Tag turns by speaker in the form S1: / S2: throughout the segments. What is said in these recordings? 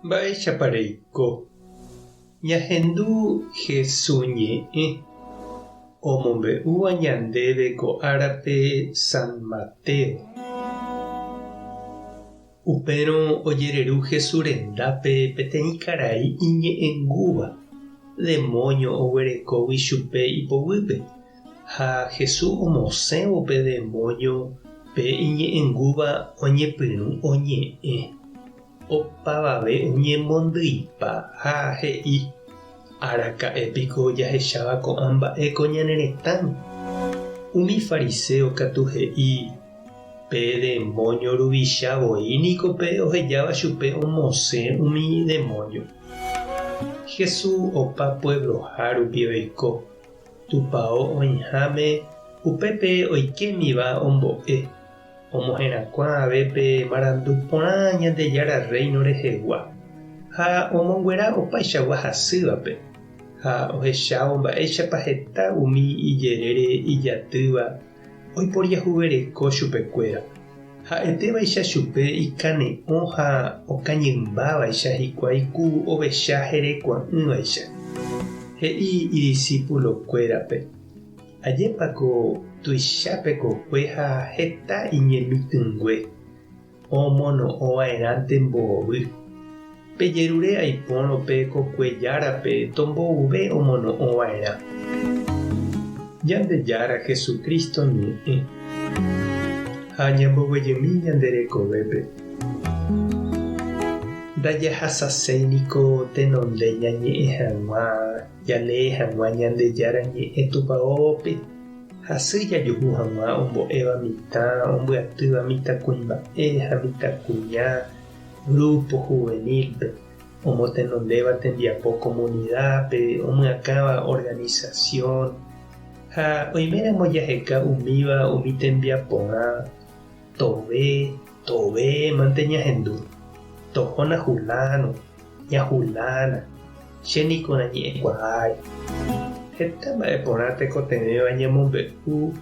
S1: Mba'éichapa reiko? Ñahendu Hesu ñe'ẽ omombe'úva ñandéve ko árape San Mateo. Upérõ ojereru Hesu rendápe peteĩ karai iñe'ẽngúva, demóño oguerekógui chupe ipoguýpe. Ha Jesús omosẽvo pe demóño pe iñe'ẽngúva oñepyrũ oñe'ẽ. Opavave oñemondyipa ha he'i, Araka'e piko jahecháva ko'ã mba'e ko ñane retãme? Umi fariséo katu he'i, Pe demóño ruvicha voi niko pe ohejáva chupe omosẽ umi demóño. Jesús opa puebloha rupi oiko. Tupao oĩháme upépe oikémiva ombo'e, omoherakuã ave pe marandu porã Ñandejára Rréino rehegua, ha omonguera opaichagua hasývape, ha ohechávo mba'éichapa heta umi ijerére ijatýva oiporiahuvereko chupekuéra. Ha'etévaicha chupe ikane'õ ha okañymbávaicha hikuái ku ovecha herekua'ỹvaicha. He'i idisipulokuérape, Ajépa ko tuicha pe kokue ha heta iñemitỹngue, omono'õva'erãnte mbovy. Pejerure aipórõ pe kokue járape tombouve omono'õva'erã. Ñandejára Jesucristo ñe'ẽ. Ha ñamboguejymi ñande rekovépe. Ndajahasaséi niko tenonde ñañe'ẽ hag̃ua, jalee hag̃ua Ñandejára ñe'ẽ tupaópe. Hasy jajuhu hag̃ua ombo'éva mitã, ombyatýva mitãkuimba'e ha mitãkuña grupo juvenil-pe, omotenondéva tembiapo comunidad-pe, omyakãva organización, ha oiméramo jaheka umíva umi tembiaporã, tove, tove mante ñahendu, tohóna huláno, ña hulána, che niko nañe'ẽkuaái. Heta mba'e porã tekotevẽva ñamombe'u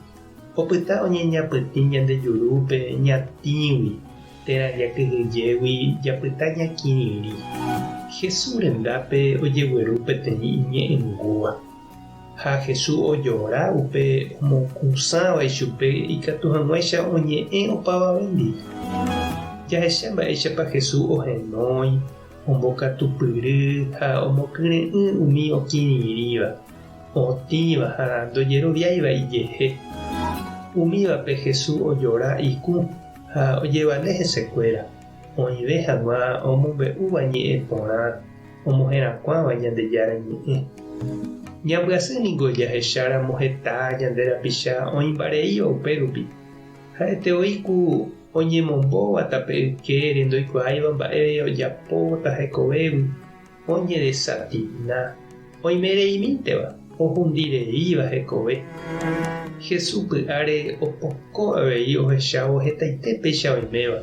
S1: opyta oñeñapytĩ ñande jurúpe ñatĩgui térã jakyhyjégui japyta ñakirirĩ. Jesús rendápe ojegueru peteĩ iñe'ẽngúva. Ha Jesús ojora upe omokũsãva ichupe ikatu hag̃uáicha oñe'ẽ opavavéndi. Jahecha mba'éichapa Jesús ohenói, ombokatupyry ha omokyre'ỹ umi okirirĩva, otĩva ha ndojeroviáiva ijehe. Umívape Jesús ojora ikũ ha ojevale hesekuéra, oĩve hag̃ua omombe'úva ñe'ẽ porã omoherakuãva Ñandejára Ñe'ẽ. Ñambyasy ningo jahecháramo heta ñande rapicha oĩmbareíva upérupi. Ha'ete voi ku oñemombóva tape ykére ndoikuaáiva mba'e ojapóta hekovégui, oñedesatina, oimereimínteva, ohundireíva hekove. Jesús py'áre opoko avei ohechávo hetaite péicha oiméva.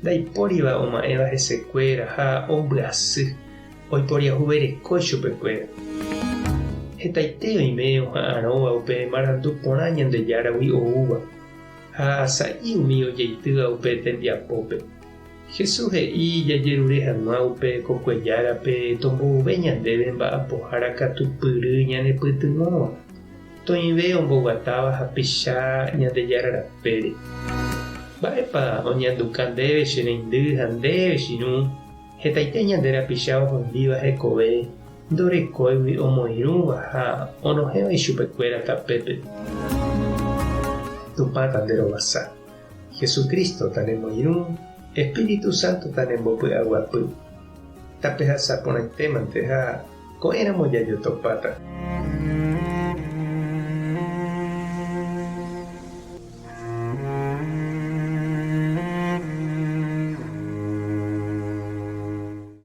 S1: Ndaipóriva oma'ẽva hesekuéra ha ombyasy, oiporiahuvereko ichupekuéra. Hetaite oime oha'arõva upe marandu porã Ñandejáragui oúva, ha sa'i umi ojeitýva upe tembiapópe. Jesús he'i jajerure hag̃ua upe kokuejárape tombouve ñandéve mba'apohára katupyry ñanepytyvõva. Toĩve omboguatáva hapicha Ñandejára rapére. Mba'épa oñanduka ndéve che reindy ha ndéve che irũ, hetaite ñande rapicha ohundíva hekove ndorekóigui omoirũva ha onohẽva ichupekuéra tapépe. Tupã tanderovasa. Jesucristo tanemoirũ, Espíritu Santo tanembopy'aguapy. Tapehasa porãitémante ha ko'ẽramo jajotopáta.